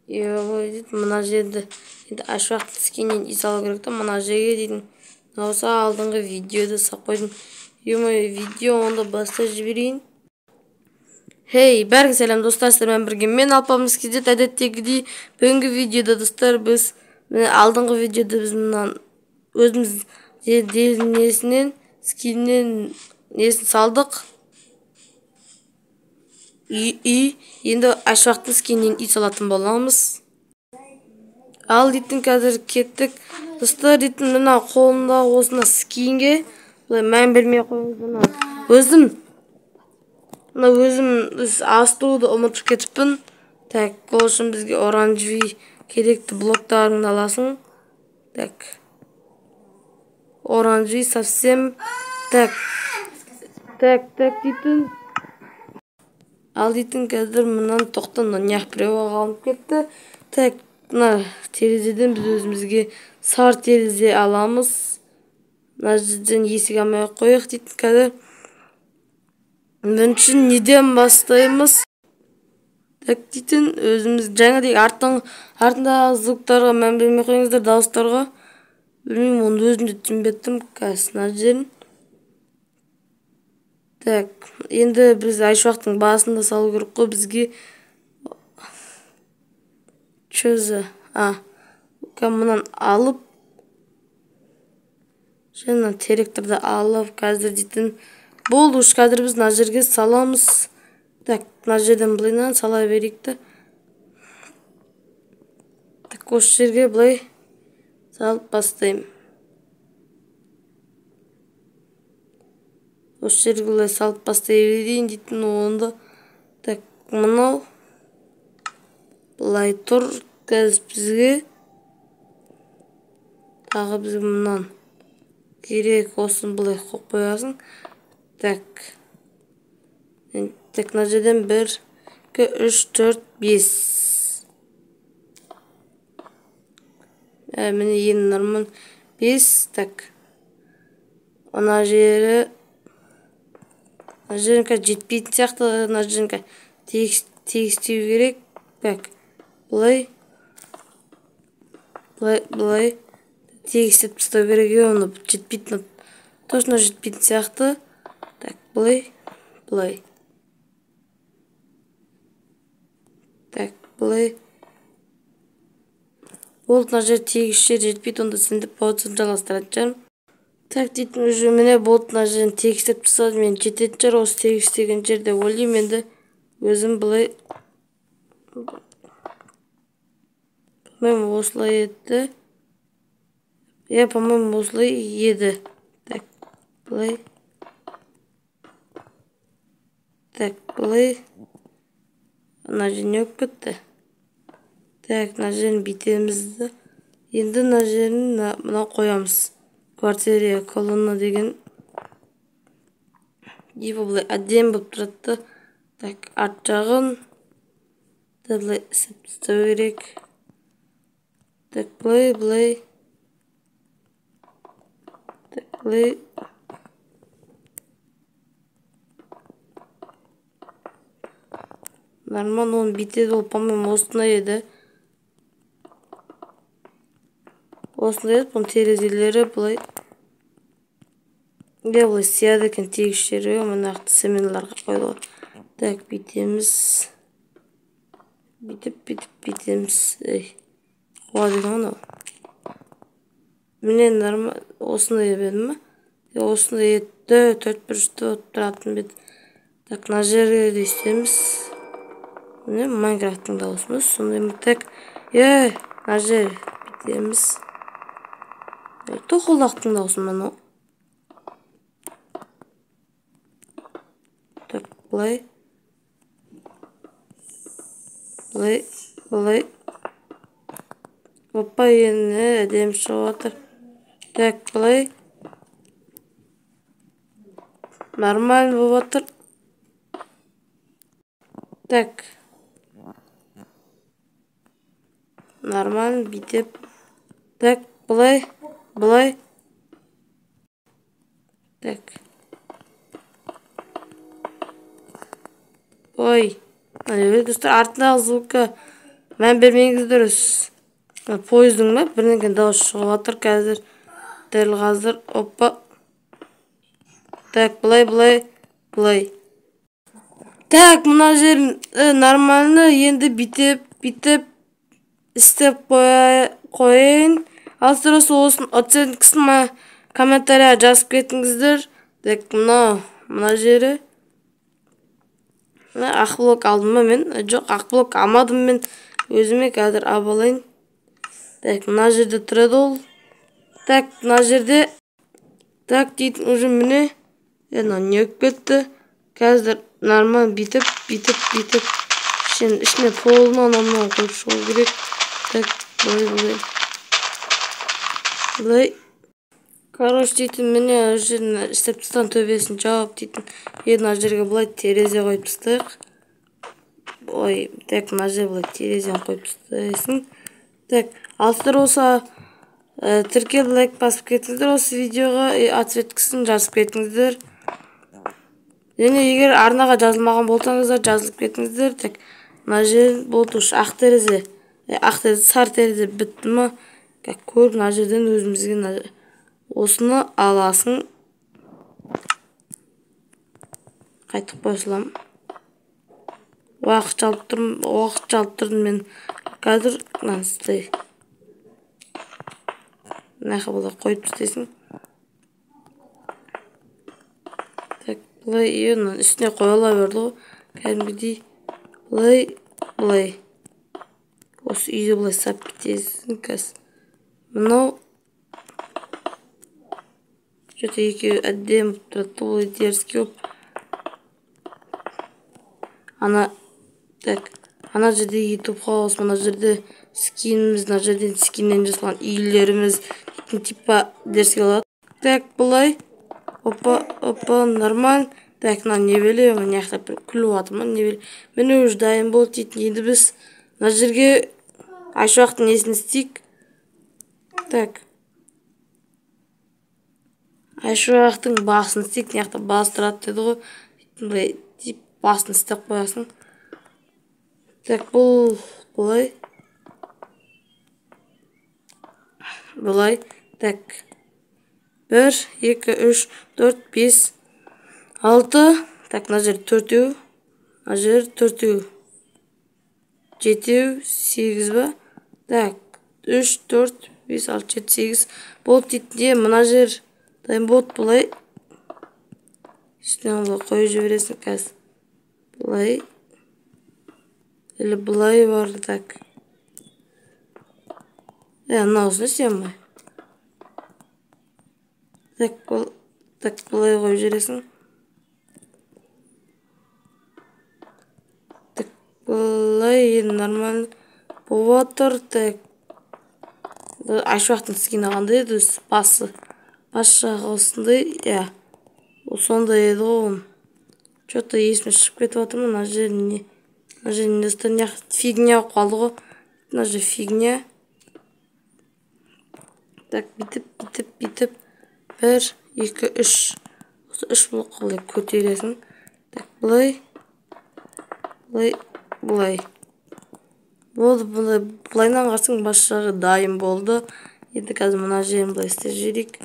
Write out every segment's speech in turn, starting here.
Ой, дейді, мына жерді енді Айшуақтың скинінен үй салу керек та, мына жерге дейтін. Осы алдыңғы видеода салып қойдым. Ё-моё, видео онда баста жіберейін. Хей, бәріңе сәлем достар, сіздермен бірге мен Алпамыс KZ. Әдеттегідей бүгінгі видеода достар біз міне алдыңғы видеода біз мына өзіміз несінен скиннен несін салдық. Үй енді Айшуақтың скинінен үй салатын боламыз. Ал дейтін қазір кеттік. Достар дейтін мына қолымдағы осына скинге былай мән бермей қойыңыз. Мына өзім мына өзім астыруды ұмытып кетіппін. Так, ол үшін бізге оранжевый керекті блоктарыңды аласың. Так. Оранжевый совсем. Так. Так, так дейтін. Ал дейтін қазір мынан тоқтан мына біреу алынып кетті. Так, мына терезеден біз өзімізге сары терезе аламыз. Мына жерден есік алмай ақ қояйық дейтін қазір. Бірінші неден бастаймыз? Так дейтін өзіміз жаңағыдай артындағы звуктарға мән бермей қойыңыздар, дауыстарға. Білмеймін, оны өзім де түсінбей тұрмын. Қазір мына жерін. Так, енді біз Айшуақтың басында салу керек қой бізге. Чё за? А, мынан алып, жаңа теректерді алып, қазір дейтін болды уж, қазір біз мына жерге саламыз. Так, мына жерден былайынан сала берейік та. Так, осы жерге былай салып бастаймын. Осы жерге былай салып бастай берейін дейтін онда. Так, мынау былай тұр. Қазір бізге тағы бізге мынан керек, осыны былай қойып қоясың. Так. Так, мына жерден 1, 2, 3, 4, 5. Міне енді нормал 5. Так. Мына жері мына жерін қазір жетпейтін сияқты, мына жерін тегістеу керек. Так, былай, былай, былай тегістеп тастау керек, оны жетпейтін, точно жетпейтін сияқты. Так, былай, былай. Так, былай. Болды, мына жер тегіс жер жетпейді, онда сендіп болсын жалғастыратын шығармын. Так, дейтін уже міне болды, мына жерін тегістеп тастадым, мен жететін шығар осы тегістеген жер деп ойлаймын. Енді өзім былай, по-моему, осылай еді. Я, по-моему, осылай еді. Так, былай. Так, былай. Мына жер не болып кетті? Так, мына жерін бүйтеміз. Енді мына жерін мына қоямыз. Квартира колонна деген. Типа былай әдемі болып тұрады. Так, арт жағын да былай істеп тастау керек. Так, былай, былай. Так, былай. Нормально, оны бүйтеді, ол, по-моему, осындай еді. Осындай еді, бұның терезелері былай. Иә, былай сияды екен тегіс жері, мына семенларға қойды ғой. Так, бүйтеміз. Бүйтіп, бүйтіп, бүйтеміз. Ей, қуады екен ғой мынау. Міне нормально, осындай еді ме? Осындай еді, төрт бұрышты болып тұратын бет. Так, мына жерге де істейміз. Міне Майнкрафттың дауысымыз сондай. Так, е, мына жер бүйтеміз. Тоқылдақтың дауысы мынау. Так, былай. Былай, былай. Опа, енді әдемі шығып жатыр. Так, былай. Нормально болып жатыр. Так. Нормально бүйтіп. Так, былай, былай. Так. Ой, достар, артындағы звукка Мән бермеңіздер. Пойыздың ба бірдеңе дауыс шығып жатыр қазір. Дәл қазір. Опа. Так, былай, былай, былай. Так, мына жер нормально. Енді бүйтіп, бүйтіп істеп қояйын. Ал сіздер осының оценкасын комментарияға жазып кетіңіздер. Так, мына жері. Ақ блок алдым ба мен? Жоқ, ақ блок алмадым мен. Өзіме қазір алып алайын. Так, мына жерде тұрады ол. Так, мына жерде. Так, дейтін уже міне. Мынау не болып кетті? Қазір нормально бүйтіп, бүйтіп, бүйтіп. Ішіне полын анау қойып шығу керек. Так, былай, былай. Былай. Короче, дейтін міне жерін істеп тастаған, төбесін жауып дейтін. Енді мына жерге былай терезе қойып тастайық. Ой, так, мына жерге былай терезені қойып тастайсың. Так, ал сіздер болса тіркеліп лайк басып кетіңіздер осы видеоға, ответкісін жазып кетіңіздер. Және егер арнаға жазылмаған болсаңыздар, жазылып кетіңіздер. Так, мына жер болды уж ақ терезе. Ақ терезе, сары терезе бітті ма? Так, көр, мына жерден өзімізге осыны аласың. Қайтып қоя саламын. Уақыт алып тұрмын, уақыт алып тұрдым мен. Қазір мынаны істей. Мына жаққа былай қойып тастайсың. Так, былай, мынаның үстіне қойыла берді ғой. Кәдімгідей былай, былай. Осы үйді былай сап кетесің қазір. Мынау что-то екеуі әдемі болып тұрады, олай дерзкий болып. Ана, так, ана жерде YouTube хаус, мына жерде скиніміз, мына жерден скиннен жасалған үйлеріміз, типа дерзкий болады. Так, былай. Опа, опа, нормально. Так, мына не беле, мына жақта бір күліп жатыр ма, не беле. Міне уже дайын болды дейтін. Енді біз мына жерге Айшуақтың несін істейік. Так. Айшуақтың басын істейік. Мына жақта бас тұрады деді ғой. Былай тип басын істеп қоясың. Так, бұл былай. Былай. Так. 1, 2, 3, 4, 5, 6. Так, мына жер 4, мына жер 4, 7, 8 ба? Так, 3, 4, 5, 6, 7, 8. Болды дейтін. Мына жер дайын болды, былай. Үстіне былай қойып жібересің қазір. Былай. Или былай бар, так. Мынаусын істеймін ғой. Так, так, былай қойып жібересің. Так, былай енді нормально болып жатыр. Так, Айшуақтың скині қандай еді өзі? Басы. Бас жағы осындай, иә. Сондай еді ғой оның. Что-то есіме шығып кетіп жатыр. Мына жер не? Мына жер не достар? Мына фигня болып қалды ғой. Мына жер фигня. Так, бүйтіп, бүйтіп, бүйтіп. 1, 2, 3. Осы 3 блокқа былай көтересің. Так, былай. Былай, былай. Болды, былай, былайынан қарасаң бас жағы дайын болды. Енді қазір мына жерін былай істеп жіберейік.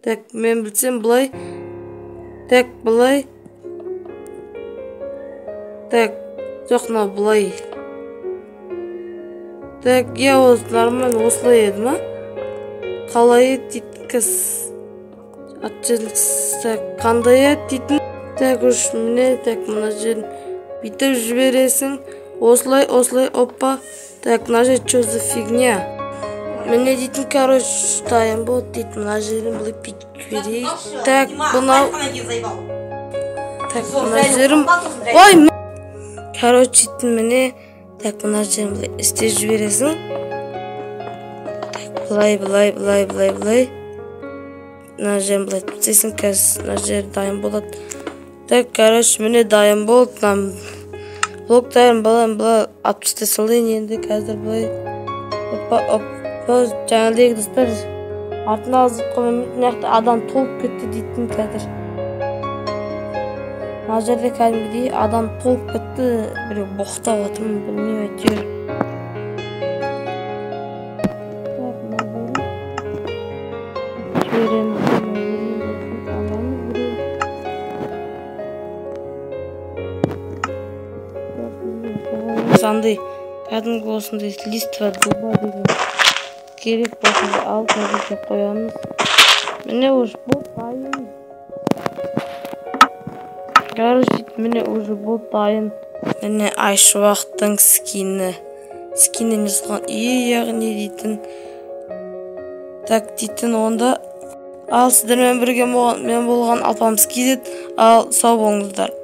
Так, мен білсем былай. Так, былай. Так, жоқ, мынау былай. Так, я осы нормально осылай еді ма? Қалай еді дейтін кіз. Так, қандай еді дейтін. Так, үш міне, так, мына жерін бүйтіп жібересің. Осылай, осылай, опа. Так, мына жер что за фигня? Міне дейтін, короче, дайын болды дейтін. Мына жерін былай бүйтіп жіберейік. Так, мынау. Так, мына жерім. Ой, короче, дейтін міне. Так, мына жерін былай істеп жібересің. Так, былай, былай, былай, былай, былай. Мына жерін былай істейсің, қазір мына жер дайын болады. Так, короче, міне дайын болды. Мына блоктарын былай былай атып тастай салайын енді қазір былай. Опа, опа, жаңағыдай достар, артына азып қоймай, мына жақта адам толып кетті дейтін қазір. Мына жерде кәдімгідей адам толып кетті, біреу боқтап жатыр ма, білмеймін әйтеуір. Так, мына жерін жібереміз, мына жерін аламыз біреу. Так, бізге андай кәдімгі осындай листва дуба деген керек болса, алып мына жерге қоямыз. Міне, уже бот дайын. Короче, міне, уже бот дайын. Міне, Айшуақтың скині. Скині жазылған үй, яғни дейтін. Так, дейтін онда. Ал сіздермен бірге мен болған Алпамыс KZ. Ал сау болыңыздар.